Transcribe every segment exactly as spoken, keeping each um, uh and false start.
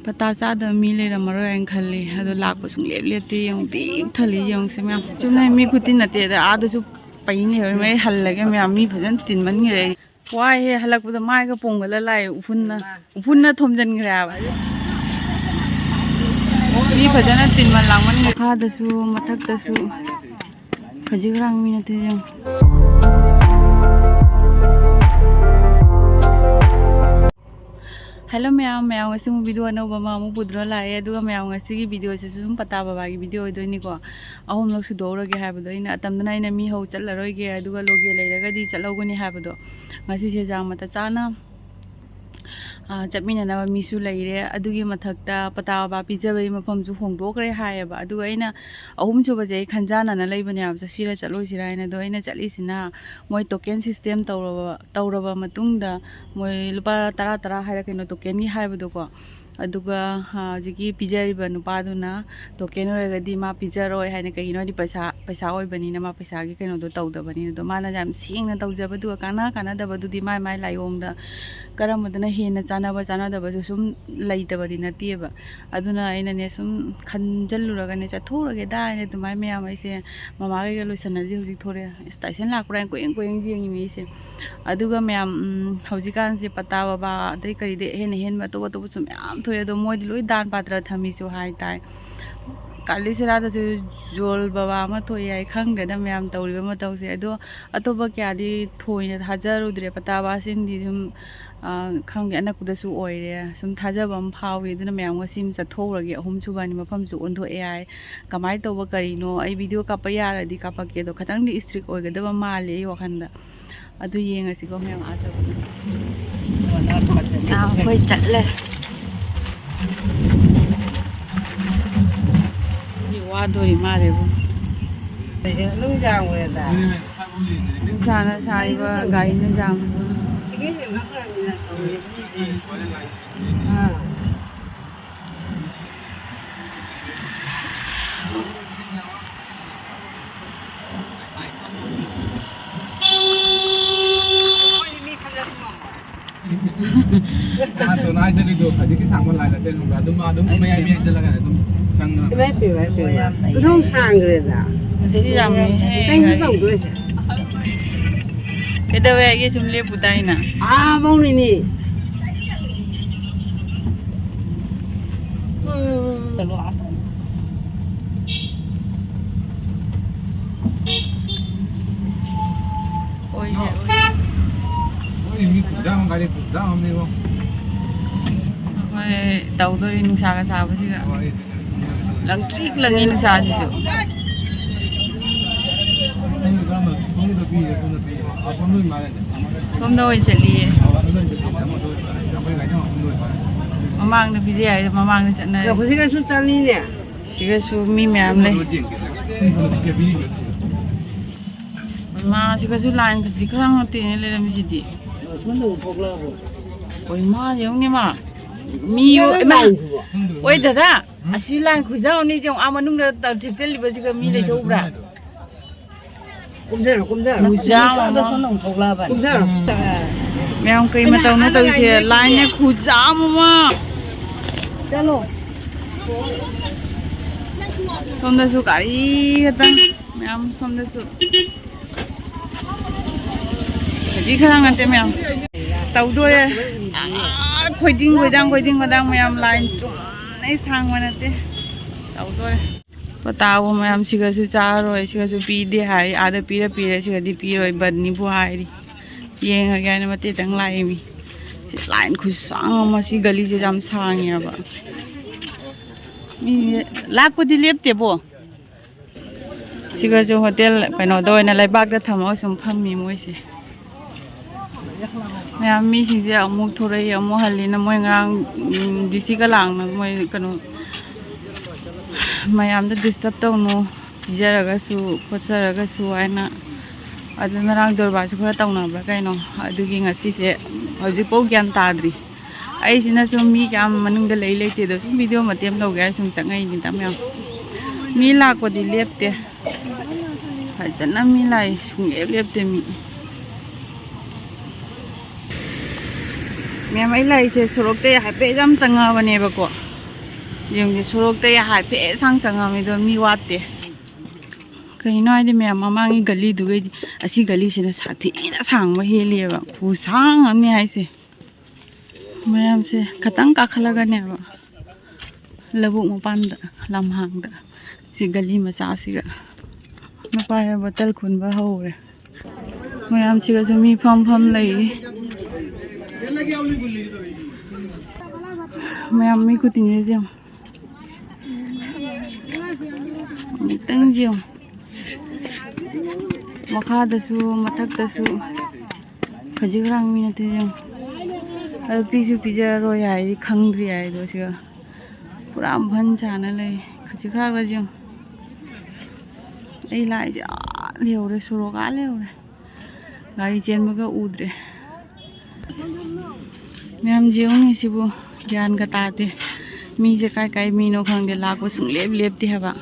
ꯄꯇꯥ ꯆꯥꯗꯕ ꯃꯤ ꯂꯩꯔꯝꯃꯔꯣꯏ ꯍꯥꯏꯅ ꯈꯜꯂꯤ꯫ ꯑꯗꯣ ꯂꯥꯛꯄ ꯁꯨꯡꯂꯦꯞ ꯂꯦꯞꯇꯦ꯫ ꯌꯦꯡꯉꯨ, ꯄꯤꯛ ꯊꯜꯂꯤ꯫ ꯌꯦꯡꯉꯨꯁꯦ ꯃꯌꯥꯝ꯫ ꯆꯨꯝꯅ ꯃꯤ ꯈꯨꯇꯤꯟ ꯅꯠꯇꯦ꯫ ꯑꯗ ꯑꯥꯗꯁꯨ ꯄꯩ ꯂꯩꯍꯧꯔꯦ꯫ ꯃꯩ ꯍꯜꯂꯒꯦ ꯃꯌꯥꯝ꯫ ꯃꯤ ꯐꯖꯅ ꯇꯤꯟꯃꯟꯈ꯭ꯔꯦ꯫ ꯋꯥꯏꯍꯦ, ꯍꯜꯂꯛꯄꯗ ꯃꯥꯏꯒ ꯄꯣꯝꯒꯠꯂ ꯂꯥꯛꯑꯦ꯫ ꯎꯐꯨꯟꯅ, ꯎꯐꯨꯟꯅ ꯊꯣꯝꯖꯤꯟꯈ꯭ꯔꯦ ꯍꯥꯏꯕ꯫ ꯃꯤ ꯐꯖꯅ ꯇꯤꯟꯃꯟ ꯂꯥꯡꯃꯟꯈ꯭ꯔꯦ꯫ ꯃꯈꯥꯗꯁꯨ ꯃꯊꯛꯇꯁꯨ ꯈꯖꯤꯛ ꯈꯔꯥꯛ ꯃꯤ ꯅꯠꯇꯦ꯫ ꯌꯦꯡꯉꯨ꯫ ꯍꯦꯜꯂꯣ ꯃꯌꯥꯝ, ꯃꯌꯥꯝ ꯉꯁꯤ ꯑꯃꯨꯛ ꯚꯤꯗꯤꯑꯣ ꯑꯅꯧꯕ ꯑꯃ ꯑꯃꯨꯛ ꯄꯨꯗꯨꯅ ꯂꯥꯛꯑꯦ꯫ ꯑꯗꯨꯒ ꯃꯌꯥꯝ ꯉꯁꯤꯒꯤ ꯚꯤꯗꯤꯑꯣꯁꯤꯁꯨ ꯑꯗꯨꯝ ꯄꯇꯥ ꯕꯕꯥꯒꯤ ꯚꯤꯗꯤꯑꯣ ꯑꯣꯏꯗꯣꯏꯅꯤꯀꯣ꯫ ꯑꯍꯨꯝꯂꯛ ꯁꯨꯗꯣꯛꯎꯔꯒꯦ ꯍꯥꯏꯕꯗꯣ ꯑꯩꯅ꯫ ꯑꯇꯝꯗꯅ ꯑꯩꯅ ꯃꯤ ꯍꯧ ꯆꯠꯂꯔꯣꯏꯒꯦ, ꯑꯗꯨꯒ ꯂꯣꯒꯦ ꯂꯩꯔꯒꯗꯤ ꯆꯠꯍꯧꯒꯅꯤ ꯍꯥꯏꯕꯗꯣ꯫ ꯉꯁꯤꯁꯦ ꯆꯥꯡ ꯃꯇ ꯆꯥꯅ, ꯑ, ꯆꯠꯃꯤꯟꯅꯅꯕ ꯃꯤꯁꯨ ꯂꯩꯔꯦ꯫ ꯑꯗꯨꯒꯤ ꯃꯊꯛꯇ ꯄꯇꯥ ꯕꯕꯥ ꯄꯤꯖꯕꯒꯤ ꯃꯐꯝꯁꯨ ꯍꯣꯡꯗꯣꯛꯈ꯭ꯔꯦ ꯍꯥꯏꯌꯦꯕ꯫ ꯑꯗꯨꯒ ꯑꯩꯅ ꯑꯍꯨꯝꯁꯨꯕꯁꯦ ꯑꯩ ꯈꯟꯖꯥꯟꯅꯅ ꯂꯩꯕꯅꯦꯕ, ꯆꯠꯁꯤꯔ ꯆꯠꯂꯣꯏꯁꯤꯔ ꯍꯥꯏꯅ꯫ ꯑꯗꯣ ꯑꯩꯅ ꯆꯠꯂꯤꯁꯤꯅ ꯃꯣꯏ ꯇꯣꯀꯦꯟ ꯁꯤꯁꯇꯦꯝ ꯇꯧꯔꯕ, ꯇꯧꯔꯕ ꯃꯇꯨꯡꯗ ꯃꯣꯏ ꯂꯨꯄꯥ ꯇꯔꯥ ꯇꯔꯥ ꯍꯥꯏꯔ ꯀꯩꯅꯣ ꯇꯣꯀꯦꯟꯒꯤ ꯍꯥꯏꯕꯗꯣꯀꯣ꯫ ꯑꯗꯨꯒ, ꯑ, ꯍꯧꯖꯤꯛꯀꯤ ꯄꯤꯖꯔꯤꯕ ꯅꯨꯄꯥꯗꯨꯅ ꯇꯣꯀꯦꯟ ꯑꯣꯏꯔꯒꯗꯤ ꯃꯥ ꯄꯤꯖꯔꯣꯏ ꯍꯥꯏꯅ, ꯀꯩꯒꯤꯅꯣ ꯍꯥꯏꯗꯤ ꯄꯩꯁꯥ, ꯄꯩꯁꯥ ꯑꯣꯏꯕꯅꯤꯅ ꯃꯥ ꯄꯩꯁꯥꯒꯤ ꯀꯩꯅꯣꯗꯣ ꯇꯧꯗꯕꯅꯤꯅ꯫ ꯑꯗꯣ ꯃꯥꯅ ꯌꯥꯝ ꯁꯦꯡꯅ ꯇꯧꯖꯕꯗꯨꯒ ꯀꯥꯟꯅ ꯀꯥꯟꯅꯗꯕꯗꯨꯗꯤ ꯃꯥꯏ ꯃꯥꯏ ꯂꯥꯏꯑꯣꯡꯗ ꯀꯔꯝꯕꯗꯅ ꯍꯦꯟꯅ ꯆꯥꯟꯅꯕ ꯆꯥꯟꯅꯗꯕꯁꯨ ꯁꯨꯝ ꯂꯩꯇꯕꯗꯤ ꯅꯠꯇꯦꯕ꯫ ꯑꯗꯨꯅ ꯑꯩꯅꯅꯦ ꯁꯨꯝ ꯈꯟꯖꯜꯂꯨꯔꯒꯅꯦ ꯆꯠꯊꯣꯛꯎꯔꯒꯦꯗ ꯍꯥꯏꯅ ꯑꯗꯨꯃꯥꯏꯅ ꯃꯌꯥꯝ ꯑꯩꯁꯦ ꯃꯃꯥ ꯀꯩꯒ ꯂꯣꯏꯁꯟꯅꯗꯤ ꯍꯧꯖꯤꯛ ꯊꯣꯔꯛꯑꯦ꯫ ꯏꯁ, ꯇꯥꯏꯁꯟ ꯂꯥꯛꯄ꯭ꯔꯥ ꯍꯥꯏꯅ ꯀꯣꯏꯌꯦꯡ ꯀꯣꯏꯌꯦꯡ ꯌꯦꯡꯉꯤꯃꯤ ꯑꯩꯁꯦ꯫ ꯑꯗꯨꯒ ꯃꯌꯥꯝ, ꯎꯝ, ꯍꯧꯖꯤꯛꯀꯥꯟꯁꯦ ꯄꯇꯥ ꯕꯕꯥ ꯑꯗꯩ ꯀꯔꯤꯗꯩ ꯑꯍꯦꯟ ꯑꯍꯦꯟꯕ ꯑꯇꯣꯞ ꯑꯇꯣꯞꯄꯁꯨ ꯃꯌꯥꯝ ꯊꯣꯛꯑꯦ꯫ ꯑꯗꯣ ꯃꯣꯏꯗꯤ ꯂꯣꯏ ꯗꯥꯟ ꯄꯥꯇ꯭ꯔ ꯊꯝꯃꯤꯁꯨ ꯍꯥꯏ ꯇꯥꯏ꯫ ꯀꯥꯂꯤꯁꯤꯔꯥꯗꯁꯨ ꯖꯣꯜ ꯕꯕꯥ ꯑꯃ ꯊꯣꯛꯑꯦ ꯍꯥꯏ꯫ ꯈꯪꯗ꯭ꯔꯦꯗ ꯃꯌꯥꯝ ꯇꯧꯔꯤꯕ ꯃꯇꯧꯁꯦ꯫ ꯑꯗꯣ ꯑꯇꯣꯞꯄ ꯀꯌꯥꯗꯤ ꯊꯣꯏꯅ ꯊꯥꯖꯔꯨꯗ꯭ꯔꯦ꯫ ꯄꯇꯥ ꯕꯕꯥꯁꯤꯡꯗꯤ ꯁꯨꯝ, ꯑ, ꯈꯪꯗꯦ, ꯑꯅꯛꯄꯗꯁꯨ ꯑꯣꯏꯔꯦ꯫ ꯁꯨꯝ ꯊꯥꯖꯕ ꯑꯃ ꯐꯥꯎꯏ꯫ ꯑꯗꯨꯅ ꯃꯌꯥꯝ ꯉꯁꯤ ꯑꯃ ꯆꯠꯊꯣꯛꯎꯔꯒꯦ꯫ ꯑꯍꯨꯝꯁꯨꯕ ꯑꯅꯤ ꯃꯐꯝꯁꯨ ꯑꯣꯟꯊꯣꯛꯑꯦ ꯍꯥꯏ꯫ ꯀꯃꯥꯏꯅ ꯇꯧꯕ ꯀꯔꯤꯅꯣ? ꯑꯩ ꯚꯤꯗꯤꯑꯣ ꯀꯥꯞꯄ ꯌꯥꯔꯗꯤ ꯀꯥꯞꯄꯛꯀꯦ꯫ ꯑꯗꯣ ꯈꯤꯇꯪꯗꯤ ꯏꯁꯇ꯭ꯔꯤꯛ ꯑꯣꯏꯒꯗꯕ ꯃꯥꯜꯂꯦ ꯑꯩ ꯋꯥꯈꯜꯗ꯫ ꯑꯗꯨ ꯌꯦꯡꯉꯁꯤꯀꯣ ꯃꯌꯥꯝ ꯑꯥ ꯆꯠꯄꯗ꯫ ꯑꯥ, ꯑꯩꯈꯣꯏ ꯆꯠꯂꯦ꯫ ꯁꯤ ꯋꯥꯗꯣꯔꯤ ꯃꯥꯜꯂꯦꯕꯨ꯫ ꯅꯨꯡꯗꯥꯡ ꯑꯣꯏꯔꯗ꯫ ꯅꯨꯡꯁꯥꯅ ꯁꯥꯔꯤꯕ, ꯒꯥꯔꯤꯅ ꯖꯥꯝ꯫ ꯑꯥ꯫ ꯈ꯭ꯋꯥꯏꯗꯒꯤ ꯁꯥꯡꯕ ꯂꯥꯏꯟ ꯅꯠꯇꯦ ꯈꯪꯕ꯭ꯔꯥ? ꯑꯗꯨꯝ ꯃꯥ ꯑꯗꯨꯝ ꯃꯌꯥꯏ ꯃꯌꯥꯏ ꯆꯠꯂꯒꯅꯦ ꯑꯗꯨꯝ ꯆꯪꯗꯅ ꯏꯃꯥꯏ ꯄꯦꯝꯃ, ꯏꯃꯥꯏ ꯄꯦꯝꯃ꯫ ꯌꯥꯝ ꯅꯩ꯫ ꯃꯊꯧ ꯁꯥꯡꯈ꯭ꯔꯦꯗ꯫ ꯉꯁꯤ ꯌꯥꯝ ꯅꯩꯍꯦ꯫ ꯀꯩꯅꯣ ꯇꯧꯗꯣꯏꯁꯦ? ꯀꯩꯗꯧꯋꯦ ꯍꯥꯏꯒꯦ? ꯁꯨꯝ ꯂꯦꯞꯄꯨ ꯇꯥꯏꯅ꯫ ꯑꯥ, ꯃꯧꯅꯤꯅꯦ꯫ ꯎꯝ꯫ ꯑꯣꯏꯁꯦ, ꯑꯣꯏꯁꯦ꯫ ꯃꯣꯏ ꯃꯤ ꯈꯨꯌꯥꯝ ꯑꯃ, ꯒꯥꯔꯤ ꯈꯨꯌꯥꯝ ꯑꯃꯅꯦꯕꯣ꯫ ꯑꯩꯈꯣꯏ ꯇꯧꯗꯣꯔꯤ ꯅꯨꯡꯁꯥꯒ ꯁꯥꯕꯁꯤꯒ꯫ ꯂꯪꯇ꯭ꯔꯤꯛ ꯂꯪꯉꯤ ꯅꯨꯡꯁꯥꯁꯤꯁꯨ꯫ ꯁꯣꯝꯒꯤ ꯀꯔꯝꯕ, ꯁꯣꯝꯒꯤꯗ ꯄꯤꯔꯤꯔꯣ, ꯁꯣꯝꯗ ꯄꯤꯔꯤꯔꯣ? ꯑꯥ, ꯁꯣꯝꯗ ꯑꯣꯏ ꯃꯥꯜꯂꯦꯅꯦ꯫ ꯁꯣꯝꯗ ꯑꯣꯏꯅ ꯆꯠꯂꯤꯌꯦ꯫ ꯑꯥ, ꯑꯗꯨꯗ ꯑꯣꯏꯅ ꯆꯠꯂꯤꯌꯦ꯫ ꯑꯃꯗ ꯑꯣꯏ ꯃꯥꯜꯂꯦ꯫ ꯑꯩꯈꯣꯏ ꯒꯥꯔꯤ ꯑꯃ ꯁꯣꯝꯗ ꯑꯣꯏ ꯃꯥꯜꯂꯦ꯫ ꯃꯃꯥꯡꯗ ꯄꯤꯖ ꯌꯥꯏꯗꯣ ꯃꯃꯥꯡꯗ ꯆꯠꯅꯔꯦ꯫ ꯍꯧꯖꯤꯛꯀꯁꯨ ꯆꯠꯂꯤꯅꯦ꯫ ꯁꯤꯒꯁꯨ ꯃꯤ ꯃꯌꯥꯝ ꯂꯩ꯫ ꯁꯣꯝꯗ ꯄꯤꯔꯤꯁꯦ꯫ ꯃꯥꯁꯤꯒꯁꯨ ꯂꯥꯏꯟ ꯈꯖꯤꯛ ꯈꯔ ꯉꯥꯛꯇꯅꯦ ꯂꯩꯔꯝꯃꯤꯁꯤꯗꯤ꯫ ꯁꯣꯝꯗ ꯑꯃꯨꯛ ꯊꯣꯛꯂꯛꯑꯕꯣ? ꯍꯣꯏ, ꯃꯥ ꯌꯦꯡꯉꯨꯅꯦ ꯃꯥ꯫ ꯃꯤ ꯀꯩꯅꯣ ꯏꯃꯥ! ꯂꯥꯏꯟꯁꯤꯕꯣ? ꯑꯣꯏ ꯗꯗꯥ, ꯑꯁꯤ ꯂꯥꯏꯟ ꯈꯨꯖꯥꯎꯅꯤ ꯌꯦꯡꯉꯨ, ꯑꯥ ꯃꯅꯨꯡꯗ ꯊꯦꯠꯆꯜꯂꯤꯕꯁꯤꯒ ꯃꯤ ꯂꯩꯊꯣꯛꯎꯕ꯭ꯔꯥ? ꯀꯨꯝꯊꯔꯣ, ꯀꯨꯝꯊꯔꯣ꯫ ꯈꯨꯖꯥꯎ ꯑꯗꯣ ꯑꯃ꯫ ꯁꯣꯝꯗ ꯑꯃꯨꯛ ꯊꯣꯛꯂꯛꯑꯕꯅꯤ꯫ ꯀꯨꯝꯊꯔꯣ꯫ ꯃꯌꯥꯝ ꯀꯩ ꯃꯇꯧꯅꯣ ꯇꯧꯔꯤꯁꯦ? ꯂꯥꯏꯟꯅ ꯈꯨꯖꯥꯝ ꯑꯃ꯫ ꯆꯠꯂꯣ꯫ ꯁꯣꯝꯗꯁꯨ ꯒꯥꯔꯤ ꯈꯛꯇꯪ꯫ ꯃꯌꯥꯝ ꯁꯣꯝꯗꯁꯨ꯫ ꯍꯧꯖꯤꯛ ꯈꯔ ꯅꯠꯇꯦ ꯃꯌꯥꯝ꯫ ꯇꯧꯗꯣꯔꯦ꯫ ꯑꯥ, ꯈꯣꯏꯗꯤꯡ ꯈꯣꯏꯗꯥꯡ, ꯈꯣꯏꯗꯤꯡ ꯈꯣꯏꯗꯥꯡ ꯃꯌꯥꯝ ꯂꯥꯏꯟ ꯆꯨꯝꯅꯩ ꯁꯥꯡꯕ ꯅꯠꯇꯦ꯫ ꯇꯧꯗꯣꯔꯦ꯫ ꯄꯇꯥꯕꯨ ꯃꯌꯥꯝ ꯁꯤꯒꯁꯨ ꯆꯥꯔꯣꯏ, ꯁꯤꯒꯁꯨ ꯄꯤꯗꯦ ꯍꯥꯏ, ꯑꯥꯗ ꯄꯤꯔ ꯄꯤꯔꯦ, ꯁꯤꯒꯗꯤ ꯄꯤꯔꯣꯏ, ꯕꯟꯅꯤꯕꯨ ꯍꯥꯏꯔꯤ꯫ ꯌꯦꯡꯉꯒꯦ ꯍꯥꯏꯅ ꯃꯇꯦꯛꯇꯪ ꯂꯥꯛꯏꯃꯤ꯫ ꯁꯤ ꯂꯥꯏꯟ ꯈꯨꯁꯥꯡ ꯑꯃ, ꯁꯤ ꯒꯂꯤꯁꯦ ꯌꯥꯝ ꯁꯥꯡꯉꯦꯕ꯫ ꯃꯤ ꯂꯥꯛꯄꯗꯤ ꯂꯦꯞꯇꯦꯕꯣ꯫ ꯁꯤꯒꯁꯨ ꯍꯣꯇꯦꯜ ꯀꯩꯅꯣꯗ ꯑꯣꯏꯅ ꯂꯩꯕꯥꯛꯇ ꯊꯝꯃꯒ ꯁꯨꯝ ꯐꯝꯃꯤ ꯃꯣꯏꯁꯦ꯫ ꯃꯌꯥꯝ ꯃꯤꯁꯤꯡꯁꯦ ꯑꯃꯨꯛ ꯊꯣꯔꯛꯏ, ꯑꯃꯨꯛ ꯍꯜꯂꯤꯅ ꯃꯣꯏ ꯉꯔꯥꯡ, ꯎꯝ, ꯗꯤ ꯁꯤꯒ ꯂꯥꯡꯅ ꯃꯣꯏ ꯀꯩꯅꯣ ꯃꯌꯥꯝꯗ disturb ꯇꯧꯅꯨ, ꯄꯤꯖꯔꯒꯁꯨ ꯈꯣꯠꯆꯔꯒꯁꯨ ꯍꯥꯏꯅ꯫ ꯑꯗꯨ ꯉꯔꯥꯡ ꯗꯣꯔꯕꯥꯔꯁꯨ ꯈꯔ ꯇꯧꯅꯕ꯭ꯔꯥ ꯀꯩꯅꯣ, ꯑꯗꯨꯒꯤ ꯉꯁꯤꯁꯦ ꯍꯧꯖꯤꯛꯐꯥꯎ ꯒ꯭ꯌꯥꯟ ꯇꯥꯗ꯭ꯔꯤ꯫ ꯑꯩꯁꯤꯅ ꯁꯨꯝ ꯃꯤ ꯀꯌꯥꯝ ꯃꯅꯨꯡꯗ ꯂꯩ ꯂꯩꯇꯦꯗꯣ ꯁꯨꯝ video ꯃꯇꯦꯛ ꯑꯃ ꯂꯧꯒꯦ ꯍꯥꯏꯔ ꯁꯨꯝ ꯆꯪꯉꯛꯏꯅꯤꯗ ꯃꯌꯥꯝ꯫ ꯃꯤ ꯂꯥꯛꯄꯗꯤ ꯂꯦꯞꯇꯦ꯫ ꯐꯖꯅ ꯃꯤ ꯂꯥꯛꯏ, ꯁꯨꯡꯂꯦꯞ ꯂꯦꯞꯇꯦ ꯃꯤ꯫ ꯃꯌꯥꯝ, ꯑꯩ ꯂꯥꯛꯏꯁꯦ ꯁꯣꯔꯣꯛꯇꯩ ꯍꯥꯏꯐꯦꯠ ꯌꯥꯝ ꯆꯪꯉꯛꯑꯕꯅꯦꯕꯀꯣ꯫ ꯌꯦꯡꯁꯦ, ꯁꯣꯔꯣꯛꯇꯩ ꯍꯥꯏꯐꯦꯠ ꯁꯥꯡ ꯆꯪꯉꯛꯑꯕꯅꯤꯗꯣ ꯃꯤ ꯋꯥꯠꯇꯦ꯫ ꯀꯩꯅꯣ ꯍꯥꯏꯗꯤ ꯃꯌꯥꯝ ꯃꯃꯥꯡꯒꯤ ꯒꯂꯤꯗꯨꯒꯩꯗꯤ ꯑꯁꯤ ꯒꯂꯤꯁꯤꯅ ꯁꯥꯊꯤꯅ ꯁꯥꯡꯕ ꯍꯦꯜꯂꯤꯑꯕ꯫ ꯈꯨꯁꯥꯡ ꯑꯃꯅꯤ ꯍꯥꯏꯁꯦ꯫ ꯃꯌꯥꯝꯁꯦ ꯈꯇꯪ ꯀꯥꯈꯠꯂꯒꯅꯦꯕ ꯂꯧꯕꯨꯛ ꯃꯄꯥꯟꯗ, ꯂꯝꯍꯥꯡꯗ, ꯁꯤ ꯒꯂꯤ ꯃꯆꯥꯁꯤꯒ ꯅꯨꯄꯥ ꯕꯣꯇꯜ ꯈꯨꯟꯕ ꯍꯧꯔꯦ꯫ ꯃꯌꯥꯝꯁꯤꯒꯁꯨ ꯃꯤ ꯐꯝ ꯐꯝ ꯂꯩꯔꯤ꯫ ꯃꯌꯥꯝ ꯃꯤ ꯈꯨꯇꯤꯡꯁꯦ ꯌꯦꯡꯉꯣ꯫ ꯑꯃꯨꯛꯇꯪ ꯌꯦꯡꯉꯣ꯫ ꯃꯈꯥꯗꯁꯨ ꯃꯊꯛꯇꯁꯨ ꯈꯖꯤꯛ ꯈꯔꯥꯛ ꯃꯤ ꯅꯠꯇꯦ ꯌꯦꯡꯉꯣ꯫ ꯑꯗꯨ ꯄꯤꯁꯨ ꯄꯤꯖꯔꯔꯣꯏ ꯍꯥꯏꯗꯤ ꯈꯪꯗ꯭ꯔꯤ ꯍꯥꯏꯗꯣ ꯁꯤꯒ ꯄꯨꯔꯥ ꯐꯟ ꯁꯥꯅ ꯂꯩ꯫ ꯈꯖꯤꯛ ꯈꯔꯥꯛ ꯌꯦꯡꯉꯣ꯫ ꯑꯩ ꯂꯥꯛꯏꯁꯦ ꯑꯥ ꯂꯩꯍꯧꯔꯦ, ꯁꯣꯔꯣꯛ ꯑꯥ ꯂꯩꯍꯧꯔꯦ꯫ ꯒꯥꯔꯤ ꯆꯦꯟꯕꯒ ꯎꯗ꯭ꯔꯦ꯫ ꯃꯌꯥꯝ ꯌꯦꯡꯉꯨꯅꯦ ꯁꯤꯕꯨ, ꯒ꯭ꯌꯥꯟꯒ ꯇꯥꯗꯦ꯫ ꯃꯤꯁꯦ ꯀꯥꯏ ꯀꯥꯏ ꯃꯤꯅꯣ ꯈꯪꯗꯦ, ꯂꯥꯛꯄ ꯁꯨꯡꯂꯦꯞ ꯂꯦꯞꯇꯦ ꯍꯥꯏꯕ꯫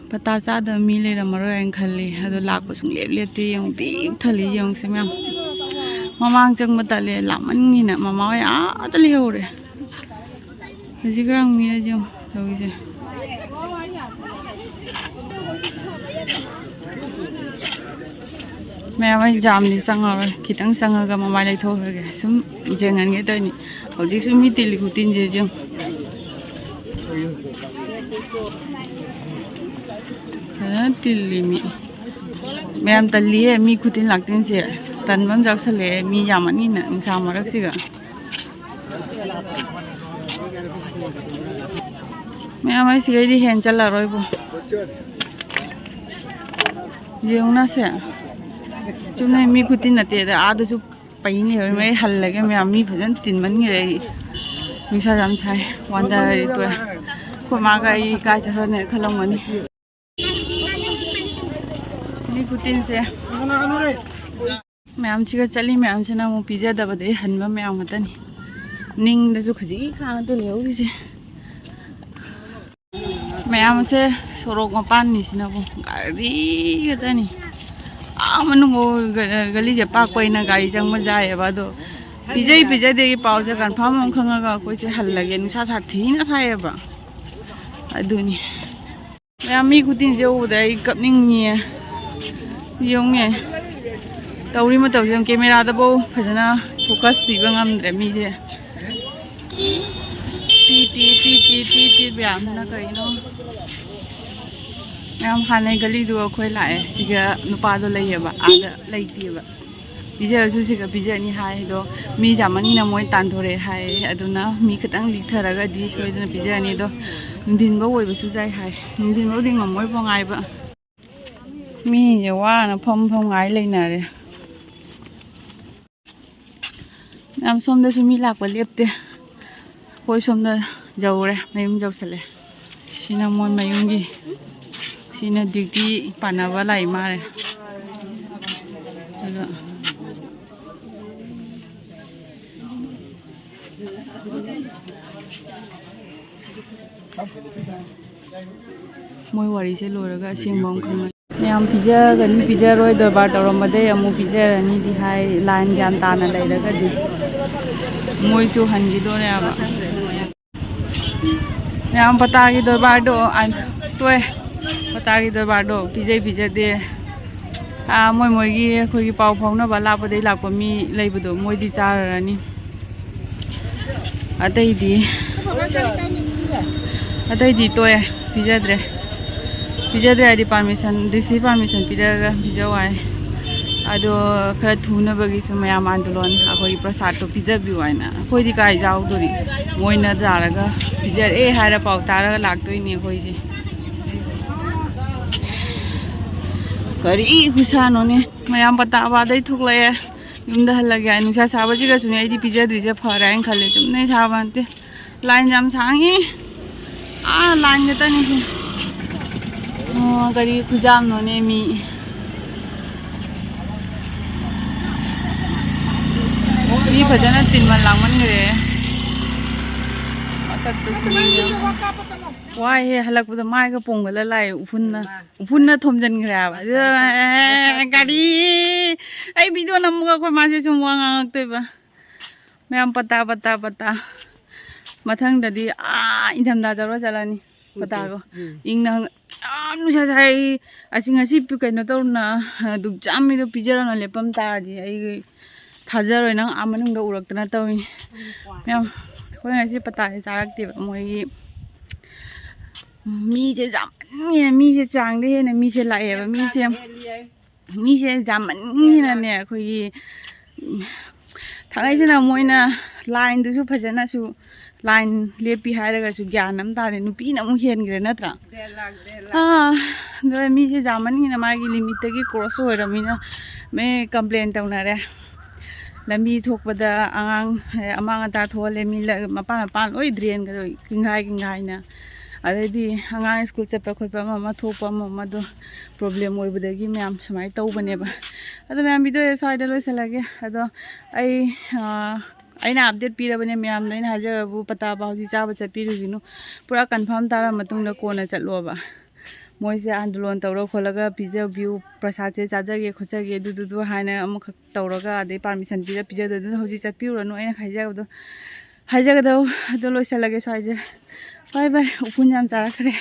ꯄꯇꯥ ꯆꯥꯗꯕ ꯃꯤ ꯂꯩꯔꯝꯃꯔꯣꯏ ꯍꯥꯏꯅ ꯈꯜꯂꯤ, ꯑꯗꯣ ꯂꯥꯛꯄ ꯁꯨꯡꯂꯦꯞ ꯂꯦꯞꯇꯦ꯫ ꯌꯦꯡꯉꯨ, ꯄꯤꯛ ꯊꯜꯂꯤ ꯌꯦꯡꯉꯨꯁꯦ ꯃꯌꯥꯝ꯫ ꯃꯃꯥꯡ ꯆꯪꯕ ꯇꯜꯂꯦ, ꯂꯥꯞꯃꯟꯒꯤꯅ ꯃꯃꯥ ꯍꯣꯏ ꯑꯥꯗ ꯂꯩꯍꯧꯔꯦ꯫ ꯍꯧꯖꯤꯛ ꯈꯔ ꯃꯤꯅ ꯌꯦꯡꯉꯨ ꯇꯧꯔꯤꯁꯦ꯫ ꯃꯌꯥꯝ ꯑꯩ ꯖꯥꯝꯗꯤ ꯆꯪꯉꯔꯣꯏ, ꯈꯤꯇꯪ ꯆꯪꯉꯒ ꯃꯃꯥꯏ ꯂꯩꯊꯣꯛꯈ꯭ꯔꯒꯦ꯫ ꯁꯨꯝ ꯌꯦꯡꯍꯟꯒꯦ ꯇꯧꯔꯤꯅꯤ꯫ ꯍꯧꯖꯤꯛꯁꯨ ꯃꯤ ꯇꯤꯜꯂꯤ ꯈꯨꯇꯤꯟꯁꯦ ꯌꯦꯡꯉꯨ꯫ ꯐꯖꯅ ꯇꯤꯜꯂꯤ ꯃꯤ꯫ ꯃꯌꯥꯝ ꯇꯜꯂꯤꯌꯦ, ꯃꯤ ꯈꯨꯇꯤꯟ ꯂꯥꯛꯇꯤꯟꯁꯦ꯫ ꯇꯟꯕ ꯑꯃ ꯌꯥꯎꯁꯜꯂꯛꯑꯦ, ꯃꯤ ꯌꯥꯝꯃꯟꯒꯤꯅ ꯅꯨꯡꯁꯥ ꯃꯔꯛꯁꯤꯒ꯫ ꯃꯌꯥꯝ ꯑꯩ ꯁꯤꯒꯩꯗꯤ ꯍꯦꯟ ꯆꯠꯂꯔꯣꯏꯕꯨ꯫ ꯌꯦꯡꯉꯨꯅꯁꯦ꯫ ꯆꯨꯝꯅ ꯃꯤ ꯈꯨꯇꯤꯟ ꯅꯠꯇꯦ, ꯑꯗ ꯑꯥꯗꯁꯨ ꯄꯩꯅꯤ ꯍꯥꯏꯕ꯫ ꯑꯩ ꯍꯜꯂꯒꯦ ꯃꯌꯥꯝ, ꯃꯤ ꯐꯖꯅ ꯇꯤꯟꯃꯟꯈ꯭ꯔꯦ ꯑꯩ꯫ ꯅꯨꯡꯁꯥ ꯌꯥꯝ ꯁꯥꯏ, ꯋꯥꯟꯊꯔꯗꯤ ꯇꯣꯛꯑꯦ꯫ ꯑꯩꯈꯣꯏ ꯃꯥꯒ ꯑꯩ ꯀꯥꯏ ꯆꯠꯈ꯭ꯔꯅꯦ ꯈꯜꯂꯝꯒꯅꯤ꯫ ꯃꯤ ꯈꯨꯇꯤꯟꯁꯦ꯫ ꯃꯌꯥꯝꯁꯤꯒ ꯆꯠꯂꯤ ꯃꯌꯥꯝꯁꯤꯅ ꯑꯃꯨꯛ ꯄꯤꯖꯗꯕꯗꯒꯤ ꯍꯟꯕ ꯃꯌꯥꯝ ꯉꯥꯛꯇꯅꯤ꯫ ꯅꯤꯡꯗꯁꯨ ꯈꯖꯤꯛ ꯈꯥ ꯉꯥꯛꯇ ꯂꯩꯍꯧꯔꯤꯁꯦ꯫ ꯃꯌꯥꯝꯁꯦ ꯁꯣꯔꯣꯛ ꯃꯄꯥꯟꯅꯤꯁꯤꯅꯕꯨ ꯒꯥꯔꯤ ꯈꯛꯇꯅꯤ꯫ ꯑꯥ ꯃꯅꯨꯡ ꯒ-, ꯒꯂꯤꯁꯦ ꯄꯥꯛꯄ ꯑꯩꯅ ꯒꯥꯔꯤ ꯆꯪꯕ ꯌꯥꯏꯌꯦꯕ, ꯑꯗꯣ ꯄꯤꯖꯩ ꯄꯤꯖꯗꯦꯒꯤ ꯄꯥꯎꯁꯦ ꯀꯟꯐꯥꯔꯝ ꯑꯃ ꯈꯪꯉꯒ ꯑꯩꯈꯣꯏꯁꯦ ꯍꯜꯂꯒꯦ꯫ ꯅꯨꯡꯁꯥ ꯁꯥꯊꯤꯅ ꯁꯥꯏꯌꯦꯕ꯫ ꯑꯗꯨꯅꯤ꯫ ꯃꯌꯥꯝ ꯃꯤ ꯈꯨꯗꯤꯡꯁꯦ ꯎꯕꯗ ꯑꯩ ꯀꯞꯅꯤꯡꯉꯦ꯫ ꯌꯦꯡꯉꯦ꯫ ꯇꯧꯔꯤ ꯃꯇꯧꯁꯦ ꯌꯦꯡꯉꯨ, ꯀꯦꯃꯦꯔꯥꯗꯐꯧ ꯐꯖꯅ ꯐꯣꯀꯁ ꯄꯤꯕ ꯉꯝꯗ꯭ꯔꯦ ꯃꯤꯁꯦ꯫ T T T T T T ꯃꯌꯥꯝꯅ ꯀꯩꯅꯣ? ꯃꯌꯥꯝ ꯍꯥꯟꯅꯩ ꯒꯂꯤꯗꯨ ꯑꯩꯈꯣꯏ ꯂꯥꯛꯑꯦ꯫ ꯁꯤꯒ ꯅꯨꯄꯥꯗꯣ ꯂꯩꯌꯦꯕ, ꯑꯥꯗ ꯂꯩꯇꯦꯕ꯫ ꯄꯤꯖꯔꯁꯨ ꯁꯤꯒ ꯄꯤꯖꯅꯤ ꯍꯥꯏ꯫ ꯑꯗꯣ ꯃꯤ ꯌꯥꯝꯃꯟꯅ ꯃꯣꯏ ꯇꯥꯟꯊꯣꯔꯛꯑꯦ ꯍꯥꯏ꯫ ꯑꯗꯨꯅ ꯃꯤ ꯈꯤꯇꯪ ꯂꯤꯛꯊꯔꯒꯗꯤ ꯁꯣꯏꯗꯅ ꯄꯤꯖꯔꯅꯤ꯫ ꯑꯗꯣ ꯅꯨꯡꯊꯤꯟꯐꯧ ꯑꯣꯏꯕꯁꯨ ꯌꯥꯏ ꯍꯥꯏ꯫ ꯅꯨꯡꯊꯤꯟꯐꯧꯗꯤ ꯉꯝꯃꯣꯏꯕꯣ ꯉꯥꯏꯕ꯫ ꯃꯤꯁꯦ ꯋꯥꯅ ꯐꯝ ꯐꯝ ꯉꯥꯏ ꯂꯩꯅꯔꯦ꯫ ꯃꯌꯥꯝ ꯁꯣꯝꯗꯁꯨ ꯃꯤ ꯂꯥꯛꯄ ꯂꯦꯞꯇꯦ꯫ ꯑꯩꯈꯣꯏ ꯁꯣꯝꯗ ꯌꯧꯔꯦ, ꯃꯌꯨꯝ ꯌꯧꯁꯜꯂꯦ꯫ ꯁꯤꯅ ꯃꯣꯏ ꯃꯌꯨꯝꯒꯤ, ꯁꯤꯅ ꯗ꯭ꯌꯨꯇꯤ ꯄꯥꯟꯅꯕ ꯂꯥꯛꯏ ꯃꯥꯜꯂꯦ꯫ ꯑꯗꯣ ꯃꯣꯏ ꯋꯥꯔꯤꯁꯦ ꯂꯣꯏꯔꯒ ꯑꯁꯦꯡꯕ ꯑꯃ ꯈꯪꯉꯅꯤ꯫ ꯃꯌꯥꯝ ꯄꯤꯖꯒꯅꯤ ꯄꯤꯖꯔꯣꯏ ꯗꯔꯕꯥꯔ ꯇꯧꯔꯝꯕꯗꯩ ꯑꯃꯨꯛ ꯄꯤꯖꯔꯅꯤꯗꯤ ꯍꯥꯏ, ꯂꯥꯏꯟ ꯒ꯭ꯌꯥꯟ ꯇꯥꯅ ꯂꯩꯔꯒꯗꯤ꯫ ꯃꯣꯏꯁꯨ ꯍꯟꯈꯤꯗꯣꯔꯦꯕ꯫ ꯃꯌꯥꯝ ꯄꯇꯥꯒꯤ ꯗꯔꯕꯥꯔꯗꯣ, ꯑ, ꯇꯣꯛꯑꯦ꯫ ꯄꯇꯥꯒꯤ ꯗꯔꯕꯥꯔꯗꯣ ꯄꯤꯖꯩ ꯄꯤꯖꯗꯦ꯫ ꯑꯥ, ꯃꯣꯏ ꯃꯣꯏꯒꯤ ꯑꯩꯈꯣꯏꯒꯤ ꯄꯥꯎ ꯐꯥꯎꯅꯕ ꯂꯥꯞꯄꯗꯩ ꯂꯥꯛꯄ ꯃꯤ ꯂꯩꯕꯗꯣ, ꯃꯣꯏꯗꯤ ꯆꯥꯔꯔꯅꯤ꯫ ꯑꯇꯩꯗꯤ, ꯑꯇꯩꯗꯤ ꯇꯣꯛꯑꯦ, ꯄꯤꯖꯗ꯭ꯔꯦ꯫ ꯄꯤꯖꯗ꯭ꯔꯦ ꯍꯥꯏꯗꯤ ꯄꯥꯔꯃꯤꯁꯟ, ꯗꯤ ꯁꯤ ꯄꯥꯔꯃꯤꯁꯟ ꯄꯤꯔꯒ ꯄꯤꯖꯧ ꯍꯥꯏ꯫ ꯑꯗꯣ ꯈꯔ ꯊꯨꯅꯕꯒꯤꯁꯨ ꯃꯌꯥꯝ ꯑꯟꯗꯣꯂꯟ, ꯑꯩꯈꯣꯏꯒꯤ ꯄ꯭ꯔꯁꯥꯗꯇꯣ ꯄꯤꯖꯕꯤꯌꯨ ꯍꯥꯏꯅ꯫ ꯑꯩꯈꯣꯏꯗꯤ ꯀꯥꯏ ꯌꯥꯎꯗꯣꯔꯤ? ꯃꯣꯏꯅ ꯂꯥꯛꯑꯒ ꯄꯤꯖꯔꯛꯑꯦ ꯍꯥꯏꯔ ꯄꯥꯎ ꯇꯥꯔꯒ ꯂꯥꯛꯇꯣꯏꯅꯦ ꯑꯩꯈꯣꯏꯁꯦ꯫ ꯀꯔꯤ ꯈꯨꯁꯥꯅꯣꯅꯦ꯫ ꯃꯌꯥꯝ ꯄꯇꯥ ꯑꯋꯥꯗꯩ ꯊꯣꯛꯂꯛꯑꯦ꯫ ꯌꯨꯝꯗ ꯍꯜꯂꯒꯦ ꯍꯥꯏ꯫ ꯅꯨꯡꯁꯥ ꯁꯥꯕꯁꯤꯗꯁꯨꯅꯦ ꯑꯩꯗꯤ ꯄꯤꯖꯗ꯭ꯔꯤꯁꯦ ꯐꯔꯦ ꯍꯥꯏꯅ ꯈꯜꯂꯦ꯫ ꯆꯨꯝꯅꯩ ꯁꯥꯕ ꯅꯠꯇꯦ꯫ ꯂꯥꯏꯟ ꯌꯥꯝ ꯁꯥꯡꯉꯤ꯫ ꯑꯥ, ꯂꯥꯏꯟ ꯈꯛꯇꯅꯤ ꯁꯤ꯫ ꯑꯣ, ꯀꯔꯤ ꯈꯨꯌꯥꯝꯅꯣꯅꯦ ꯃꯤ꯫ ꯃꯤ ꯐꯖꯅ ꯆꯤꯟꯃꯟ ꯂꯥꯡꯃꯟꯈ꯭ꯔꯦ꯫ ꯃꯊꯛꯇꯁꯨ ꯃꯤ ꯌꯥꯝ꯫ ꯋꯥꯏꯍꯦ, ꯍꯜꯂꯛꯄꯗ ꯃꯥꯏꯒ ꯄꯣꯝꯈꯠꯂ ꯂꯥꯛꯑꯦ, ꯎꯐꯨꯟꯅ꯫ ꯎꯐꯨꯟꯅ ꯊꯣꯝꯖꯤꯟꯈ꯭ꯔꯦ ꯍꯥꯏꯕ꯫ ꯑꯗꯨ, ꯑꯦ, ꯒꯥꯔꯤ꯫ ꯑꯩ ꯚꯤꯗꯤꯑꯣ ꯅꯝꯃꯒ ꯑꯩꯈꯣꯏ ꯃꯥꯁꯦ ꯁꯨꯝ ꯋꯥ ꯉꯥꯡꯉꯛꯇꯣꯏꯕ꯫ ꯃꯌꯥꯝ ꯄꯇꯥ, ꯄꯇꯥ, ꯄꯇꯥ꯫ ꯃꯊꯪꯗꯗꯤ ꯑꯥ ꯏꯪꯊꯝꯊꯥ ꯇꯧꯔ ꯆꯠꯂꯅꯤ꯫ ꯄꯇꯥꯗꯣ꯫ ꯎꯝ꯫ ꯏꯪꯅ ꯍꯪ-, ꯌꯥꯝ ꯅꯨꯡꯁꯥ ꯁꯥꯏ꯫ ꯑꯁꯤ ꯉꯁꯤ ꯄꯤ-, ꯀꯩꯅꯣ ꯇꯧꯔꯅ, ꯑꯗꯨꯛ ꯆꯥꯝꯃꯤꯗꯣ ꯄꯤꯖꯔꯅ ꯂꯦꯞꯄꯝ ꯇꯥꯔꯗꯤ ꯑꯩ ꯊꯥꯖꯔꯣꯏ꯫ ꯅꯪ ꯑꯥ ꯃꯅꯨꯡꯗ ꯎꯔꯛꯇꯅ ꯇꯧꯔꯤꯅꯤ꯫ ꯃꯌꯥꯝ, ꯑꯩꯈꯣꯏ ꯉꯁꯤ ꯄꯇꯥꯁꯦ ꯆꯥꯔꯛꯇꯦꯕ꯫ ꯃꯣꯏꯒꯤ ꯃꯤꯁꯦ ꯌꯥꯝꯃꯟꯒꯤꯅ, ꯃꯤꯁꯦ ꯆꯥꯡꯗ ꯍꯦꯟꯅ ꯃꯤꯁꯦ ꯂꯥꯛꯑꯦꯕ꯫ ꯃꯤꯁꯦ, ꯃꯤꯁꯦ ꯌꯥꯝꯃꯟꯒꯤꯅꯅꯦ ꯑꯩꯈꯣꯏꯒꯤ, ꯎꯝ, ꯊꯥꯡꯉꯩꯁꯦꯡꯅ ꯃꯣꯏꯅ ꯂꯥꯏꯟꯗꯨꯁꯨ ꯐꯖꯅꯁꯨ, ꯂꯥꯏꯟ ꯂꯦꯞꯄꯤ ꯍꯥꯏꯔꯒꯁꯨ ꯒ꯭ꯌꯥꯟ ꯑꯃ ꯇꯥꯗꯦ꯫ ꯅꯨꯄꯤꯅ ꯑꯃꯨꯛ ꯍꯦꯟꯈ꯭ꯔꯦ ꯅꯠꯇ꯭ꯔꯥ? ꯑꯥ, ꯑꯗꯣ ꯃꯤꯁꯦ ꯌꯥꯝꯃꯟꯒꯤꯅ ꯃꯥꯒꯤ ꯂꯤꯃꯤꯠꯇꯒꯤ ꯀ꯭ꯔꯣꯁ ꯑꯣꯏꯔꯕꯅꯤꯅ ꯃꯤ ꯀꯝꯄ꯭ꯂꯦꯟ ꯇꯧꯅꯔꯦ꯫ ꯂꯝꯕꯤ ꯊꯣꯛꯄꯗ ꯑꯉꯥꯡ, ꯑꯦ, ꯑꯃꯥꯡ ꯑꯇꯥ ꯊꯣꯛꯍꯜꯂꯦ꯫ ꯃꯤ ꯂ-, ꯃꯄꯥꯟ ꯃꯄꯥꯟ ꯂꯣꯏ ꯗ꯭ꯔꯦꯟꯒꯗꯣ ꯀꯤꯡꯈꯥꯏ ꯀꯤꯡꯈꯥꯏꯅ꯫ ꯑꯗꯩꯗꯤ ꯑꯉꯥꯡ ꯁ꯭ꯀꯨꯜ ꯆꯠꯄ ꯈꯣꯠꯄ ꯑꯃ ꯑꯃ ꯊꯣꯛꯄ ꯑꯃ ꯑꯃꯗꯣ ꯄ꯭ꯔꯣꯕ꯭ꯂꯦꯝ ꯑꯣꯏꯕꯗꯒꯤ ꯃꯌꯥꯝ ꯁꯨꯃꯥꯏꯅ ꯇꯧꯕꯅꯦꯕ꯫ ꯑꯗꯣ ꯃꯌꯥꯝ, ꯚꯤꯗꯤꯑꯣꯁꯦ ꯁ꯭ꯋꯥꯏꯗ ꯂꯣꯏꯁꯤꯜꯂꯒꯦ꯫ ꯑꯗꯣ ꯑꯩ, ꯑꯥ, ꯑꯩꯅ ꯑꯞꯗꯦꯠ ꯄꯤꯔꯕꯅꯦ ꯃꯌꯥꯝꯗ꯫ ꯑꯩꯅ ꯍꯥꯏꯖꯔꯕꯨ ꯄꯇꯥ ꯄꯥꯎꯁꯤ ꯆꯥꯕ ꯆꯠꯄꯤꯔꯨꯁꯤꯅꯨ, ꯄꯨꯔꯥ ꯀꯟꯐꯥꯔꯝ ꯇꯥꯔ ꯃꯇꯨꯡꯗ ꯀꯣꯟꯅ ꯆꯠꯂꯣꯕ꯫ ꯃꯣꯏꯁꯦ ꯑꯟꯗꯣꯂꯣꯟ ꯇꯧꯔ ꯈꯣꯠꯂꯒ ꯄꯤꯖꯕꯤꯌꯨ, ꯄ꯭ꯔꯁꯥꯗꯁꯦ ꯆꯥꯖꯒꯦ ꯈꯣꯠꯆꯒꯦ ꯑꯗꯨꯗꯨꯗꯨ ꯍꯥꯏꯅ ꯑꯃꯈꯛ ꯇꯧꯔꯒ, ꯑꯗꯩ ꯄꯥꯔꯃꯤꯁꯟ ꯄꯤꯔ ꯄꯤꯖꯗꯣꯏꯗꯨꯅ ꯍꯧꯖꯤꯛ ꯆꯠꯄꯤꯔꯨꯔꯅꯨ꯫ ꯑꯩꯅ ꯍꯥꯏꯖꯕꯗꯣ, ꯍꯥꯏꯖꯒꯗꯧ ꯑꯗꯨ ꯂꯣꯏꯁꯤꯜꯂꯒꯦ ꯁ꯭ꯋꯥꯏꯁꯦ꯫ ꯕꯥꯏ ꯕꯥꯏ꯫ ꯎꯐꯨꯟ ꯌꯥꯝ ꯆꯥꯔꯛꯈ꯭ꯔꯦ꯫